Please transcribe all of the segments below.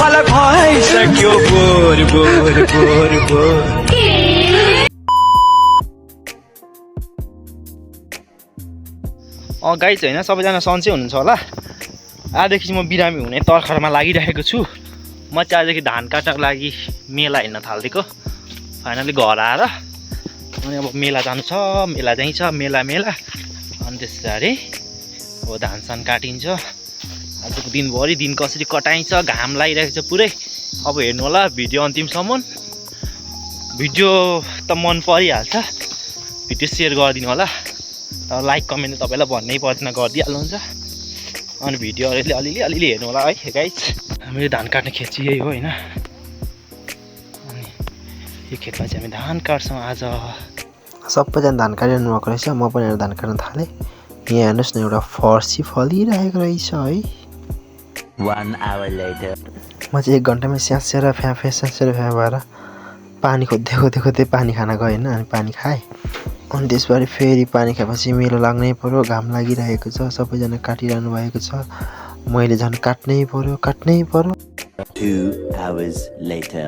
फलक भइसक्यो bore bore bore bore guys होइन सबैजना सन्चै हुनुहुन्छ होला आजदेखि म बिरामी हुने तर्खरमा लागिरहेको छु म चाहिँ आजदेखि धान काट्नको लागि मेला हिँड्न थालिदिएको फाइनली घर आएर अनि अब मेला जानु छ मेला जाइन्छ मेला अनि त्यस पछाडि अब धान सान काटिन्छ आजको दिनभरि दिन कसरी कटाइन्छ घाम लागिरहेको छ पुरै अब हेर्नु होला भिडियो अन्तिमसम्म भिडियो त मन परिहाल्छ भिडियो सेयर गरिदिनु होला लाइक कमेन्ट तपाईँलाई भन्नै पर्दैन गरिदिइहाल्नुहुन्छ अनि भिडियो अलिअलि हेर्नु होला है गाइज हामीले धान काट्ने खेत चाहिँ यही हो होइन अनि यो खेतमा चाहिँ हामी धान काट्छौँ आज सबैजना धान काटिरहनु भएको रहेछ म पनि धान काट्न थालेँ यहाँ हेर्नुहोस् न एउटा फर्सी फलिरहेको रहेछ है 1 hour later म चाहिँ 1 घन्टामै स्यासेर फ्याँ भएर पानी खोज्दै पानी खान गएँ होइन अनि पानी खाएँ अनि त्यसपछि फेरि पानी खाएपछि मेलो लाग्नै पर्यो घाम लागिरहेको छ सबैजना काटिरहनु भएको छ मैले झन् काट्नै पर्यो 2 hours later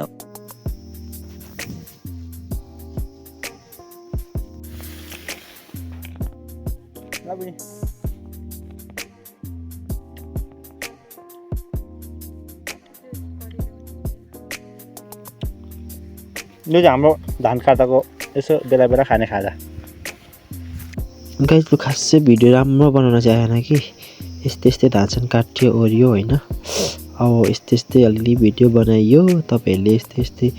यो चाहिँ हाम्रो धान काट्दाको यसो बेला खाने खाजा गाइज लु खासै भिडियो राम्रो बनाउन चाहेन कि यस्तै धान काट्यो ओर्यो होइन अब यस्तै अलिअलि भिडियो बनाइयो तपाईँहरूले यस्तै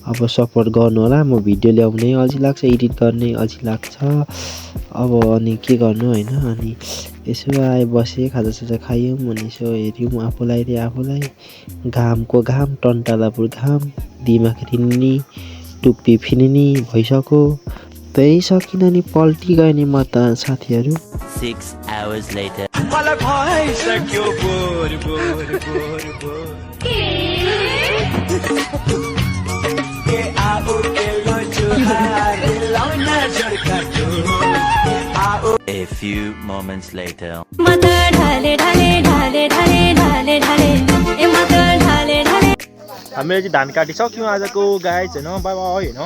अब सपोर्ट गर्नु होला म भिडियो ल्याउनै अल्छी लाग्छ एडिट गर्ने अल्छी लाग्छ अब अनि के गर्नु होइन अनि यसो आए बसेँ खाजासाजा खायौँ अनि यसो हेऱ्यौँ आफूलाई घामको घाम टन्टालापुर घाम दिमाग रिन्नी टुप्पी फिनिनी भइसक्यो त्यही सकिन नि पल्टी गयो नि म त साथीहरू 6 hours later फलक भइसक्यो बोर बोर बोर बोर के आओ के लो जुहार लाउन झड्काटो आओ A few moments later मत ढाले ढाले ढाले ढाले ढाले ढाले ए मत ढाले ढाले हामीले चाहिँ धान काटिसक्यौँ आजको गाइज होइन बाई बाई होइन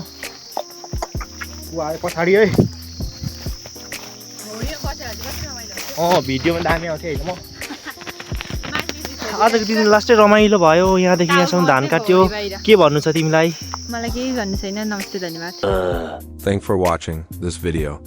ऊ आयो पछाडि है भिडियोमा दामी आउँथ्यो होइन म आजको दिन लास्टै रमाइलो भयो यहाँदेखि यहाँसम्म धान काट्यो के भन्नु छ तिमीलाई मलाई केही भन्नु छैन नमस्ते धन्यवाद Thanks for watching this video.